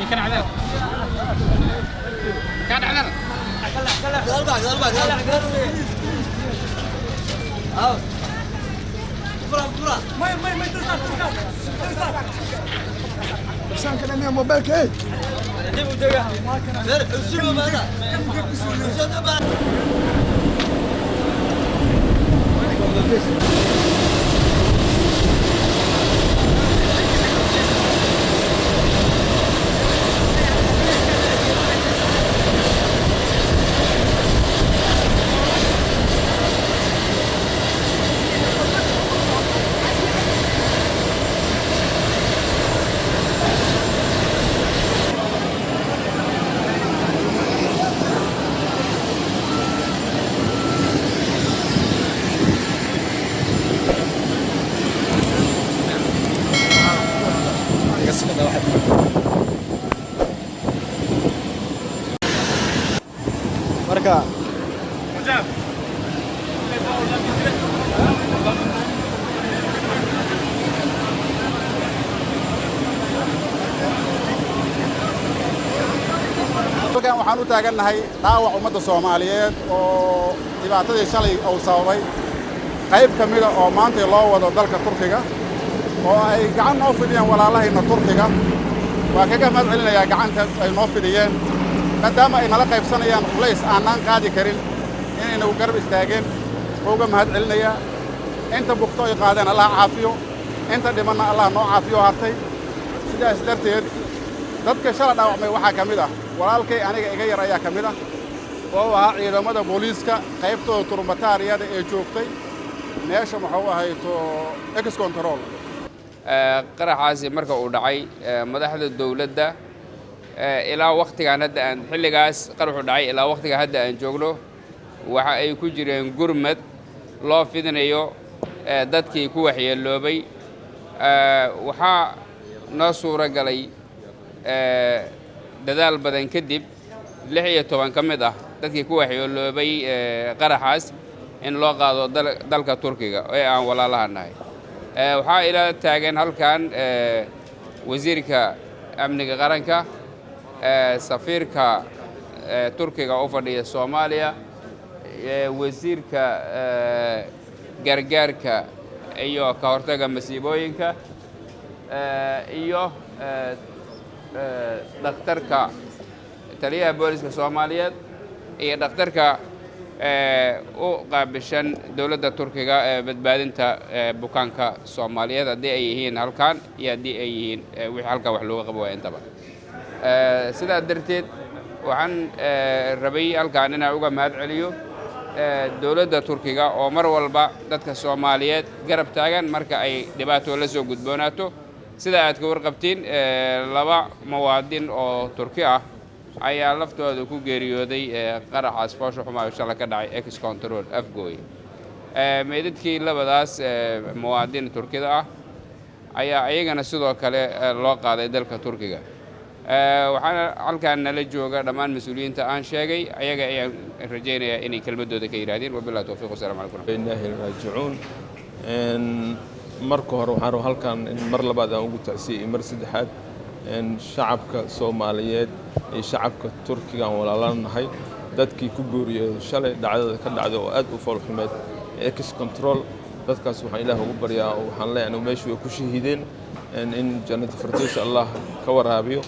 كان عذاب كان عذاب. Marka halkan waxaan u taagannahay dhaawac ummadda Soomaaliyeed oo dhibaatadii shalay uu sababay qayb ka mida oo maanta loo wado dalka Turkiga oo ay gacan noo fidiyeen walaalahayna Turkiga. Waa kaga mahad celinayaa gacanta ay noo fidiyeen, maadaama ay nala qaybsanayaan culays aanaan qaadi karin inay nagu garab istaageen. Waa uga mahad celinayaa. Inta bugto ay qaadeen Allah caafiyo, inta dhimanna Allah noo caafiyo hartay. Sidaas darteed dadka shala dhaawacmay waxaa ka mid ah walaalkay aniga iga yar ayaa ka mid ah oo ahaa ciidamada booliiska qaybtooda turbataariyada ee joogtay meesha muxuu ahayto ex control. Qaraxaasi marka uu dhacay madaxda dowladda ilaa waqtigan hadda aan xilligaas qaraxu dhacay ilaa waqtiga hadda aan joogno waxa ay ku jireen gurmad loo fidinayo dadkii ku waxyeeloobay. Waxaa noo suuro galay dadaal badan kadib 16 ka mid ah dadkii ku waxyeeloobay qaraxaas in loo qaado dalka Turkiga ee aan walaalaha nahay. Waxaa ila taagan halkan wasiirka amniga qaranka, safiirka Turkiga u fadhiya Soomaaliya, wasiirka gargaarka iyo ka hortagga masiibooyinka, iyo dhakhtarka taliyaha booliska Soomaaliyeed iyo dhakhtarka u qaabishan dowladda Turkiga ee badbaadinta bukaanka Soomaaliyeed haddii ay yihiin halkan iyo haddii ay yihiin wixii halkan wax looga qabo waaya intaba. Sidaa darteed waxaan rabay halkan inaan uga mahad celiyo dowladda Turkiga oo mar walba dadka Soomaaliyeed garab taagan marka ay dhibaato la soo gudboonaato. Sida aad ka warqabtiin 2 muwaadin oo Turki ah ayaa laftooda ku geeriyooday qaraxaas foosha xumaa shalay ka dhacay ex control Afgooy. Meydadkii labadaas muwaadin Turkida ah ayaa iyagana sidoo kale loo qaaday dalka Turkiga. Waxaana halkan nala jooga dhammaan mas-uuliyiinta aan sheegay, ayaga ayaan rajaynayaa inay kelmadooda ka yidhaahdeen. Wabillahi tawfiiq, wasalaamu calaykum. Inaahi raajicuun. Marka hore waxaan rabaa halkan in mar labaad aan ugu tacsiyey, mar saddexaad, shacabka Soomaaliyeed iyo shacabka Turkiga aan walaalanahay dadkii ku geeriyooday shalay dhacdada ka dhacday oo aad u foolxumeed ex control. Dadkaas waxaan Ilaah ugu baryaa oo waxaan leeyahay meeshu way ku shahiideen in jannada firdaws Allah ka waraabiyo.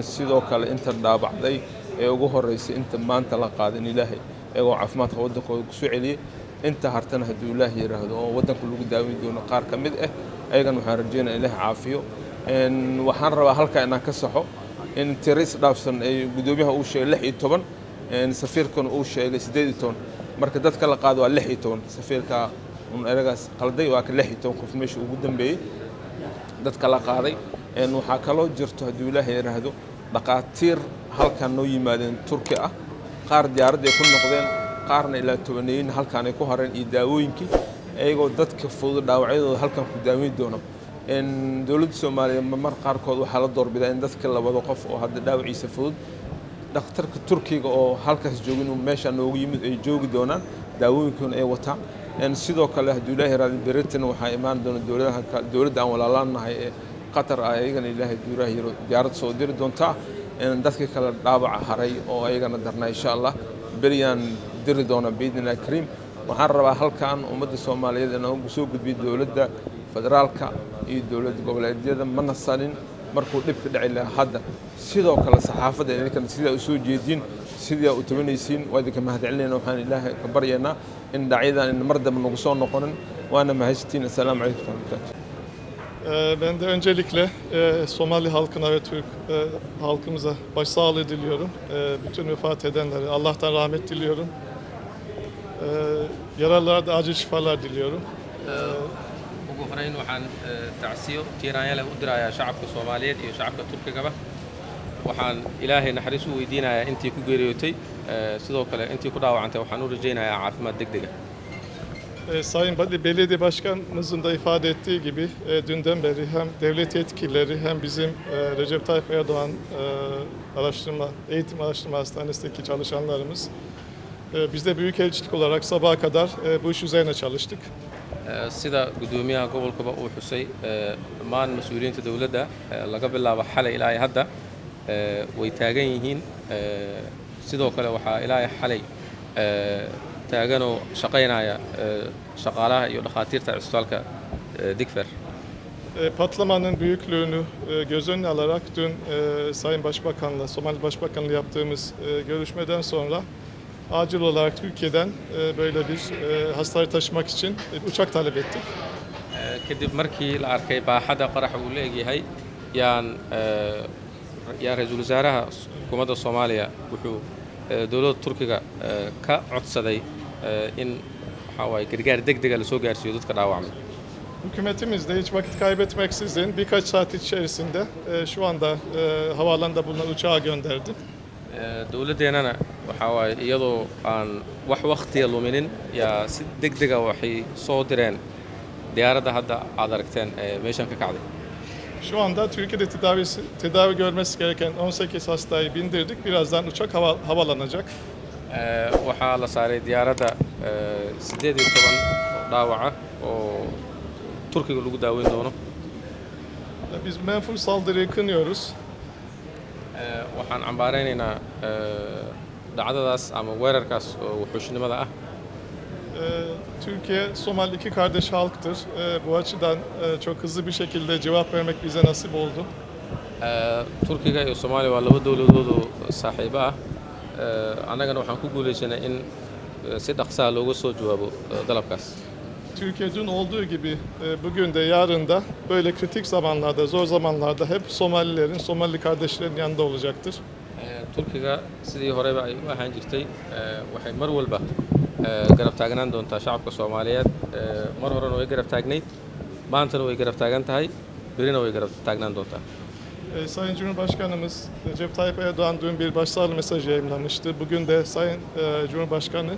Sidoo kale inta dhaabacday ee ugu horeysay inta maanta la qaadan Ilaahay iyagoo caafimaadka waddankooda ku soo celiyey, inta hartana hadduu Ilaah yiraahdo oo waddanka lagu daaweyn doono qaar ka mid ah ayagana waxaan rajeynayaa Ilaah caafiyo. Waxaan rabaa halkaa inaan ka saxo in tiro isdhaafsan ay guddoomiyaha uu sheegay 16, safiirkana uu sheegay 18. Marka dadka la qaado waa 16, safiirka un eragaas qalday, waa ka 16 qof meesha ugu dambeeyey dadka la qaaday. Waxaa kaloo jirto hadduu Ilaah yiraahdo dhaqaatiir halkan noo yimaadeen Turki ah, qaar diyaaradda ay ku noqdeen, qaarna ilaa tobaneeyin halkan ay ku hareen iyo daawooyinkii iyagoo dadka fudud dhaawacyadooda halkan ku daaweyn doono. Dowladda Soomaaliya mar qaarkood waxaa la doorbidaa in dadka labada qof oo hadda dhaawaciisa fudud dhakhtarka Turkiga oo halkaas jooga inuu meesha noogu yimid ay joogi doonaan, daawooyinkuna ay wataan. Sidoo kale hadduu Ilaahay raadi Britain waxaa imaan doona dowladaha dowladda aan walaalaanahay ee Qatar ah ayagana Ilaahay duuraha yaro diyaarad soo diri doontaa. Dadka kale dhaawaca haray oo ayagana darnaa insha Allah beriyaan diri doona biidnillahi kariim. Waxaan rabaa halkan ummadda Soomaaliyeed inaan soo gudbiyo dowladda federaalka iyo dowladda goboleedyada ma nasanin markuu dhibka dhici lahaa hadda. Sidoo kale saxaafadda idinkana sidaa u soo jeedin, sidaa u tabanaysiin, waa idinka mahadcelinayna. Waxaan Ilaahay ka baryaynaa in dhacyadan in mar dambe nagu soo noqonin. Waana mahadsantiin. Assalaamu calaykum warahmatullahi. Ben de öncelikle Somali halkına ve Türk halkımıza başsağlığı diliyorum. Bütün vefat edenlere Allah'tan rahmet diliyorum. Yaralılara da acil şifalar diliyorum. Ugu horeyn waxaan tacsiyo tiiraanya leh u dirayaa shacabka Soomaaliyeed iyo shacabka Turkigaba. Waxaan Ilaahay naxariis u weydiinayaa intii ku geeriyootay, sidoo kale intii ku dhaawacantay waxaan u rajaynayaa caafimaad degdeg ah. Sayın Belediye Başkanımızın da ifade ettiği gibi dünden beri hem devlet yetkilileri hem bizim Recep Tayyip Erdoğan Araştırma, Eğitim Araştırma Hastanesi'ndeki çalışanlarımız biz de büyükelçilik olarak sabaha kadar bu iş üzerine çalıştık. Sida guddoomiyaha gobolkaba uu xusay, dhammaan mas-uuliyiinta dowladda laga bilaabo xalay ilaa iyo hadda way taagan yihiin. Sidoo kale waxaa ilaa iyo xalay taaganoo shaqaynaya shaqaalaha iyo dhakhaatiirta cisbitaalka Digfer. Patlamanın büyüklüğünü göz önüne alarak dün Sayın Başbakan'la, Somali Başbakan'la yaptığımız görüşmeden sonra acil olarak Türkiye'den böyle bir hastayı taşımak için uçak talep ettik. Kadib markii la arkay baaxadda qaraxa uu la egyahay yaan yaa ra-iisul wasaaraha xukuumadda Soomaaliya wuxuu dowladda Turkiga ka codsaday in waxaa waaye gargaar deg dega lasoo gaarsiiyo dadka dhaawacmay. Hükümetimiz de hiç vakit kaybetmeksizin birkaç saat içerisinde şu anda havaalanında bulunan uçağı gönderdi. Dowladdeennana waxaa waaye iyadoo aan wax wakhtiya luminin yaa si deg dega waxay soo direen diyaaradda hadda aad aragteen ee meeshan ka kacday. Şu anda Türkiye'de tedavi görmesi gereken 18 hastayı bindirdik. Birazdan uçak havalanacak. Waxaa la saaray diyaaradda 18 dhaawaca oo Turkiga lagu daaweyn doono. Biz menfur saldırıyı kınıyoruz. Waxaan cambaaraynaynaa dhacdadaas ama weerarkaas oo wuxuushnimada ah. Türkiye, Somali iki kardeş halktır. Bu açıdan çok hızlı bir şekilde cevap vermek bize nasip oldu. Turkiga iyo Soomaaliya waa laba dowladood oo saaxiibo ah. Annagana waxaan ku guulaysanay in si dhaqsaa looga soo jawaabo dalabkaas. Türkiye dün olduğu gibi bugün de yarın da böyle kritik zamanlarda, zor zamanlarda hep Somalilerin, Somali kardeşlerin yanında olacaktır. Turkiga sidii horeba ay u ahaan jirtay waxay mar walba garab taagnaan doontaa shacabka Soomaaliyeed. Mar horena way garab taagnayd, maantana way garab taagan tahay, berina way garab taagnaan doontaa. Sayın Cumhurbaşkanımız Recep Tayyip Erdoğan dün bir başsağlığı mesajı yayımlamıştı. Bugün de Sayın Cumhurbaşkanı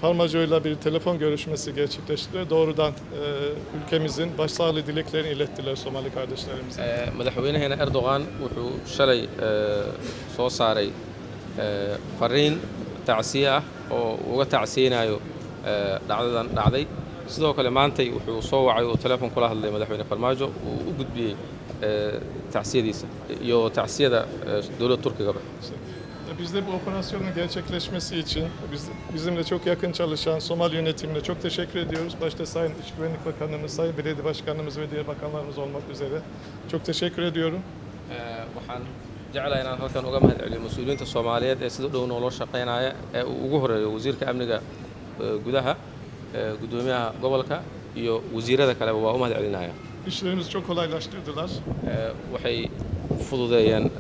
Farmajo'yla bir telefon görüşmesi gerçekleşti. Doğrudan ülkemizin başsağlığı dileklerini ilettiler Somali kardeşlerimize. Madaxweynaheena Erdogan wuxuu shalay soo saaray fariin tacsiye ah oo uga tacsiyeynayo dhacdadan dhacday. Sidoo kale maantay wuxuu soo wacay oo telefoon kula hadlay madaxweyne Farmaajo uu u gudbiyey tacsiyadiisa iyo tacsiyada dowladda Turkigaba. Biz de bu operasyonun gerçekleşmesi için bizimle çok yakın çalışan Somali yönetimine çok teşekkür ediyoruz. Başta Sayın İç Güvenlik Bakanımız, Sayın Belediye Başkanımız ve diğer bakanlarımız olmak üzere çok teşekkür ediyorum. Waxaan jeclahay inaan halkan uga mahad celiyo mas-uuliyiinta Soomaaliyeed ee sida dhow noola shaqaynaya ee uu ugu horeeyo wasiirka amniga gudaha, guddoomiyaha gobolka iyo wasiirada kaleba waa u mahad celinaya. İşlerimizi çok kolaylaştırdılar. Waxay fududeeyeen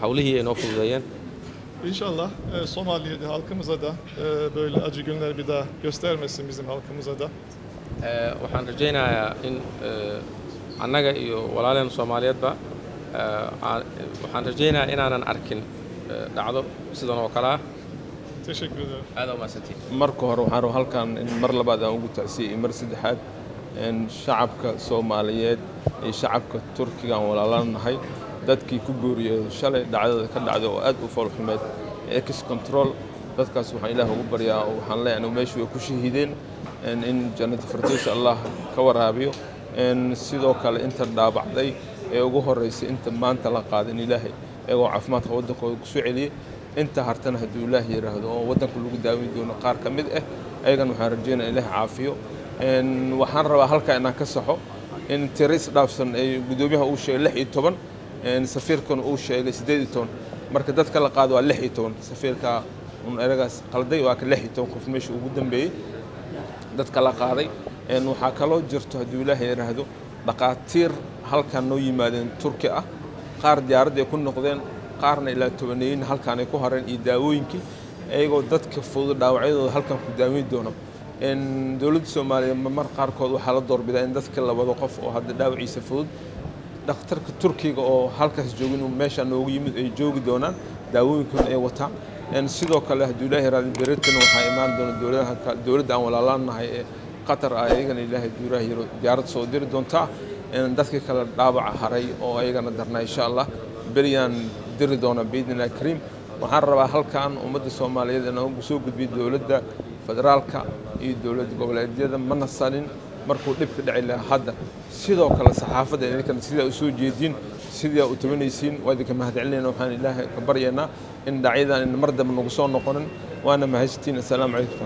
hawlihii ay noo fududeeyeen. İnşallah Somali'ye de halkımıza da böyle acı günler bir daha göstermesin bizim halkımıza da. Waxaan rajaynayaa in annaga iyo walaaleen Soomaaliyeedba waxaan rajaynayaa inaanan arkin dhacdo sidan oo kale ah. Teşekkür ederim. Aad u mahadsantihiin. Marka hore waxaan rabaa halkan in mar labaad aan ugu tacsiyey mar saddexaad in shacabka Soomaaliyeed iyo shacabka Turkiga aan walaalanahay dadkii ku geeriyooday shalay dhacdada ka dhacday oo aad u foolxumeed ex control. Dadkaas waxaan Ilaah ugu baryaa oo waxaan leeyahay meeshu way ku shahiideen in jannada firdaws Allah ka waraabiyo. Sidoo kale inta dhaabacday ee ugu horeysay inta maanta la qaaday in Ilaahay iyagoo caafimaadka waddankooda kusoo celiyey, inta hartana hadduu Ilaah yidhaahdo oo waddanka lagu daaweyn doono qaar ka mid ah ayagana waxaan rajeynaya Ilaah caafiyo. Waxaan rabaa halkaa inaan ka saxo in tiro isdhaafsan ay guddoomiyaha uu sheegay 16, safiirkana uu sheegay 18. Marka dadka la qaado waa 16. Safiirka un eragaas qalday, waa ka 16 qof meesha ugu dambeeyey dadka la qaaday. Waxaa kaloo jirto hadduu Ilaahay yidhaahdo dhaqaatiir halkan noo yimaadeen Turki ah, qaar diyaaradda ay ku noqdeen, qaarna ilaa tobaneeyin halkaan ay ku hareen iyo daawooyinkii, iyagoo dadka fudud dhaawacyadooda halkan ku daaweyn doono. Dowladda Soomaaliya mar qaarkood waxaa la doorbidaa in dadka la wado qof oo hadda dhaawaciisa fudud dhakhtarka Turkiga oo halkaas jooga inuu meesha noogu yimid ay joogi doonaan, daawooyinkuna ay wataan. Sidoo kale hadduu Ilaahay raadi beritan waxaa imaan doona dowladaha dowladda aan walaalaanahay ee Qatar ah, ayagana Ilaahay duuraha yiro diyaarad soo diri doontaa dadka kale dhaawaca haray oo ayagana darnaa, insha Allah beriyaan diri doona biidnillahi kariim. Waxaan rabaa halkan ummadda Soomaaliyeed inaan soo gudbiyo dowladda federaalka iyo dowlad goboleedyada ma nasanin markuu dhibka dhici lahaa hadda. Sidoo kale saxaafadda idinkana sidaa u soo jeediin, sidaa u tabanaysiin, waa idinka mahadcelinayna. Waxaan Ilaahay ka baryaynaa in dhacyadan in mar dambe nagu soo noqonin. Waana mahadsantiin. Assalaamu calaykum.